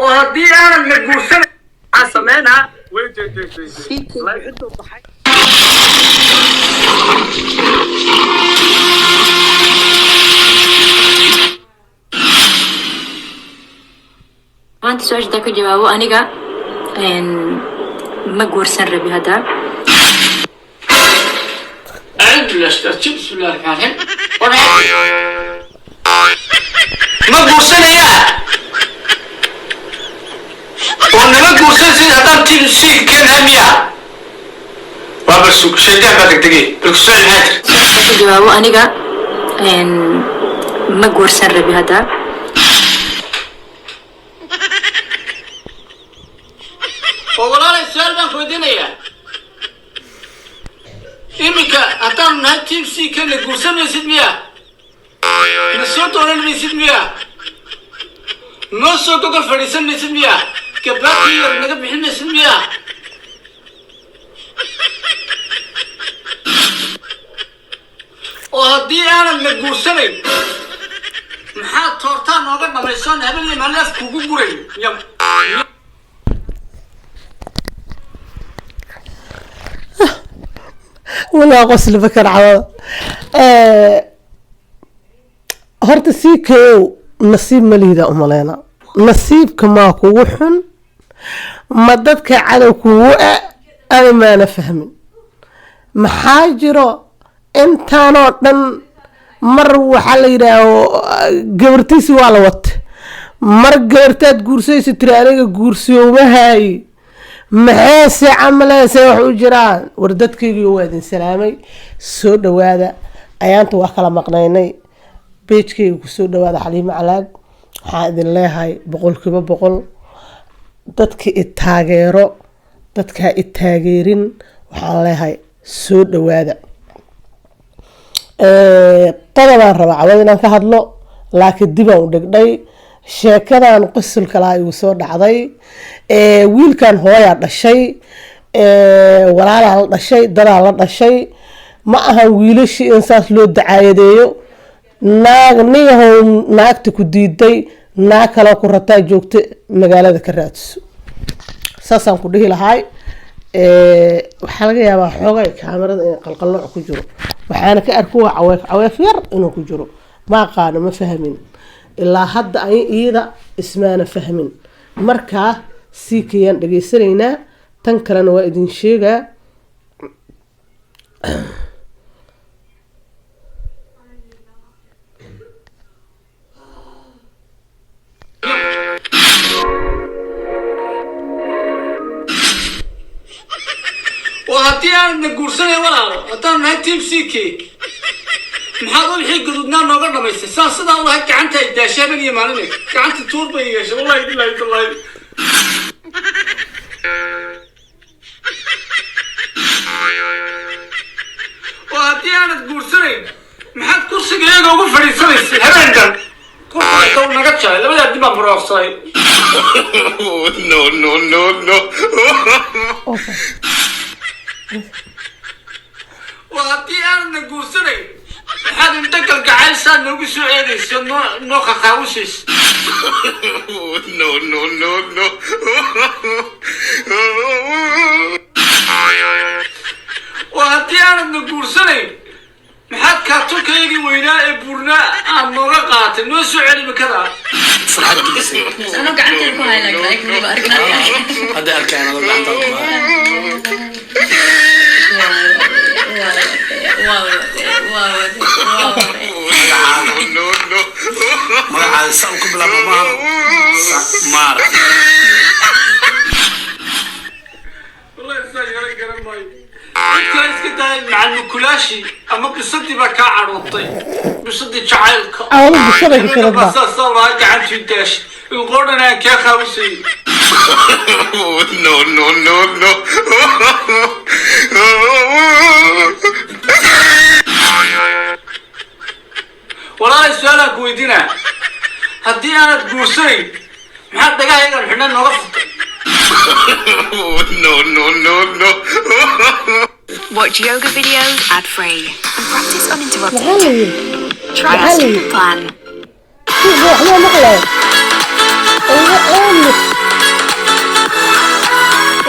Oo haddii aanad na guursan, Waxaan sameynaa, wait, wait, wait, wait, wait. Intuu baxay. Maanta su-aasha hadaa ka jawaabo, aniga ma guursan rabi hadda. أعوذ بالله، بسم الله الرحمن الرحيم. Ma guursanayaa oo nama guursanaysid haddaan team CK nahay miya? Waa bal sug, shaydaan baa degdegay. Bal ku soo maxaa jir? Su-aasha ka jawaabo, aniga ma guursan rabi hadda. Oo walaalay, su-aal baan ku weydiinayaa. Iminka haddaanu nahay team CK, na guursan maysid miya? Na soo doonan maysid miya? Noo soo gogol fadhiisan maysid miya? Gabaadkii yar naga bixin maysid miya? Oo haddii aanad na guursanayn, maxaad toortaa nooga dhamaysoon habeenii maalin af kugu guray yam? Walaa qosli bakar cawada. Horta CK-ow, nasiib ma liida umaleyna. Nasiibka maa kugu xun, ma dadka cadow kugu a ani maana fahmin. Maxaa jiro intaanoo dhan? Mar waxaa la yidhaaho gabartiisi waa la wata, mar gabartaad guursaysa tiri aniga guursiyowmahay. Maxeese camaleese wax u jiraan? War dadkaygii, waa idin salaamay, soo dhawaada. Ayaanta waa kala maqnaynay. Page-kayga kusoo dhawaada, Xaliimo Calaag. Waxaan idin leeyahay 100%, dadka i taageero, dadkaa i taageerin, waxaan leeyahay soo dhawaada. Qodobaan rabaa cawad inaan ka hadlo, laakiin dibaan u dhigdhay. Sheekadan qosolka lahaa igu soo dhacday. Wiilkan hooyaa dhashay, walaalaa la dhashay, dadaa la dhashay. Ma ahan wiilashii in saas loo dacaayadeeyo. Naag niyahow, naagta ku diiday, naag kaloo ku rataa joogta, magaalada ka raadso, saasaan ku dhihi lahaay. Waxaa laga yaabaa xoogay kaamirada in qalqalooc ku jiro, waxaana ka arko waa caweef caweef yar inuu ku jiro. Ma aqaano, ma fahmin ilaa hadda, ay iyada ismaana fahmin. Markaa CK-yaan dhegaysanaynaa, tan kalena waa idin sheegaa. Oo haddii aanad na guursanay walaalo, haddaanu nahay team CK, maxaad wixii gaduudnaa nooga dhamaystay? Saa sidaa u lahayd gacanta ay daashay habeen iyo maaline, gacanta tuur bay yeeshay. Wallahi billahi tallahi. Oo haddii aanad guursanayn, maxaad kursiga iyaga ugu fadhiisanaysay habeen dhan? Kursiga taw naga jaray, labadaa dib baan muroorsaday. No, no, no, no. Oo haddii aanadna guursanayn, maxaad inta kalgacaysaa noogu soo eegayso, noo qaqaawusaysa? No, no, no, no. Oo haddii aanadna guursanayn, maxaad kaartoonkaygii weynaa ee buurnaa aad nooga qaatay? Noo soo celi makadaa. Farxad gelisay. Anoo gacanteeda ku hayn laakiin weliba arkin. Hadday arkeen adoo gacantaada ku haya. No, no, no. Magacaada sa ku bilaabo maaha maara. Wallahi saa yara garan maayo. Cid kale iska daay, macalmukulaashi ama bisadii baa kaa cadhootay, bisadii jacaylka. Cawada bisaday ku Habeenka baa shiradba. saasaa lahaa, gacantii daash ilqoodhan aan kaa qaawisayay. No, no, no, no. Walaalay, su-aalaan ku weydiinaa. Haddii aanad guursanayn, maxaad dhagahayagan xidhan nooga furtay? No, no, no, no. Watch yoga videos ad free and practice Maxaa uninterrupted. la yiri? Try our Maxaa la yiri? stupid plan. Waxma maqlay, iga aamus.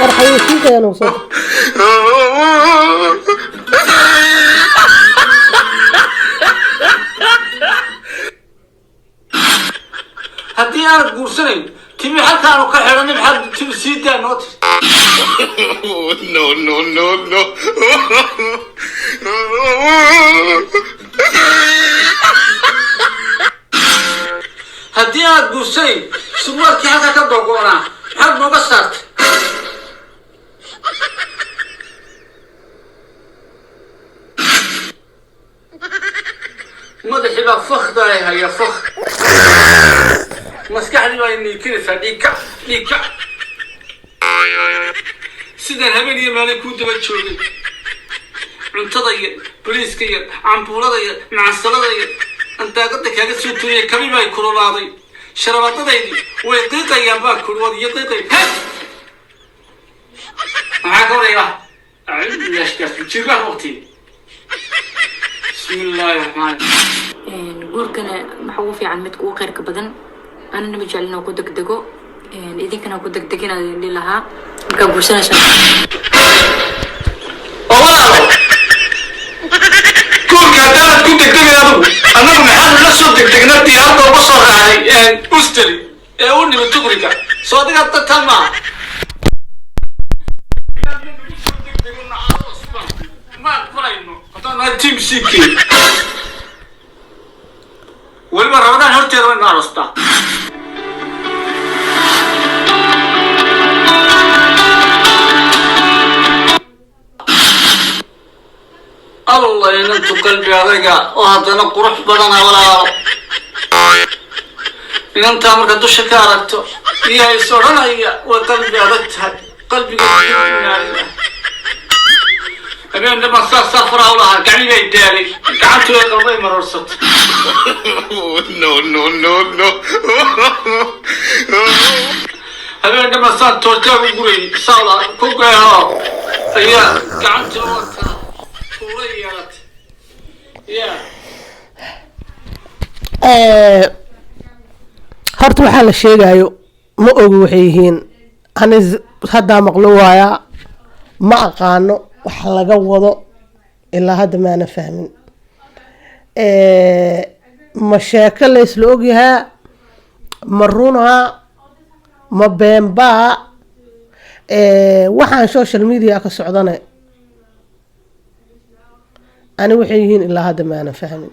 War xayeysiinta ayaa nagu soo. Haddii aanad guursanayn, timi halkaanu ka xidhanay, maxaad timi sii daa noo tiri? No, no, no, no. Haddii aanad guursanayn, surwaalkii halkaa ka gogoonaa maxaad nooga saartay? Madaxii baa fakdaay haya, fak maskaxdii baa niikinaysaa, dhiigka dhiigka. Sidaan habeen iyo maalin kuu daba joogay, cuntada iyo bariiska iyo cambuulada iyo macansalada iyo andaaqada kaaga soo turiyay, kabi bay kululaaday, sharabaadadaydii way qiiqayaan baa kuri, waad iyo qiiqay. He, maxaa ka waraya? Acuudu billahi jirbaha waqti. Bismi illaahi raxmaani. Guurkana waxa ugu fiican midka ugu khayrka badan. Anina ma jeclin oo ku degdego, idinkana ku degdegina dhihi lahaa markaa guursanaysa. Oo walaalo, guurka haddaanad ku degdegay adigu, annagu maxaanu la soo degdegna diyaaradda uga soo raacnay Usteri ee u nimid Tugriga? Soo adiga dadkan maaha. Ma aqbalayno haddaan nahay team CK. Weliba Ramadaan horteeda waynu arostaa. Allah, inantu qalbi adaga oo haddana qurux badana. Walaalo, inantaa marka dusha ka aragto iyaa is odhanaya way qalbi adag tahay, qalbiga habeen dhamaan saasaa faraha u lahaa, gacmi bay daalay, gacantu way qalbay maroorsatay. No, no, no, no. Habeen dhamaan saan toortaa u gurayay, saa ku geeho ayaa gacantii wataa tuura yeelatay ya. Horta waxaa la sheegayo ma ogi waxay yihiin. Ani haddaa maqlo waayaa, ma aqaano wax laga wado, ilaa hadda maana fahmin. Ma sheeko la isla ogyahaa? Ma runaa? Ma beenbaa? Waxaan social media ka socdane ani waxay yihiin ilaa hadda maana fahmin,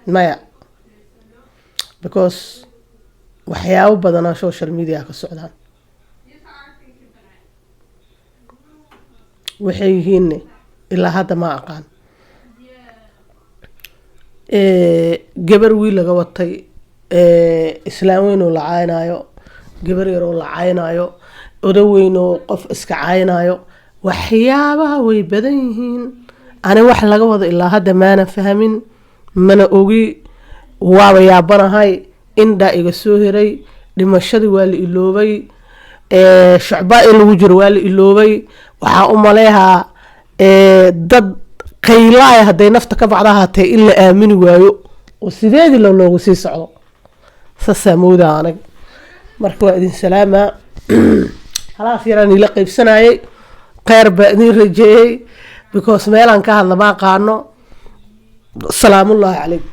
maya, because waxyaabo badanaa social media ka socdaan, waxay yihiinne ilaa hadda ma aqaan. Gabar wiil laga watay, islaam weyn oo la caynaayo, gabar yar oo la caynaayo, odo weyn oo qof iska caynaayo, waxyaabaha way badan yihiin. Ani wax laga wado ilaa hadda maana fahmin, mana ogi, waaba yaabanahay. Indhaa iga soo hiray. Dhimashadii waa la iloobay, shucbaa in lagu jiro waa la iloobay. Waxaa u maleehaa dad qaylaaya hadday nafta ka bacda ahaatee in la aamini waayo oo sideedii lo loogu sii socdo, saasaa moodaa anag. Marka waa idin salaamaa, halaas yaraan ila qaybsanayay, kheyr baa idin rajeeyey, because meelaan ka hadla ma aqaano. Salaamullaahi calayk.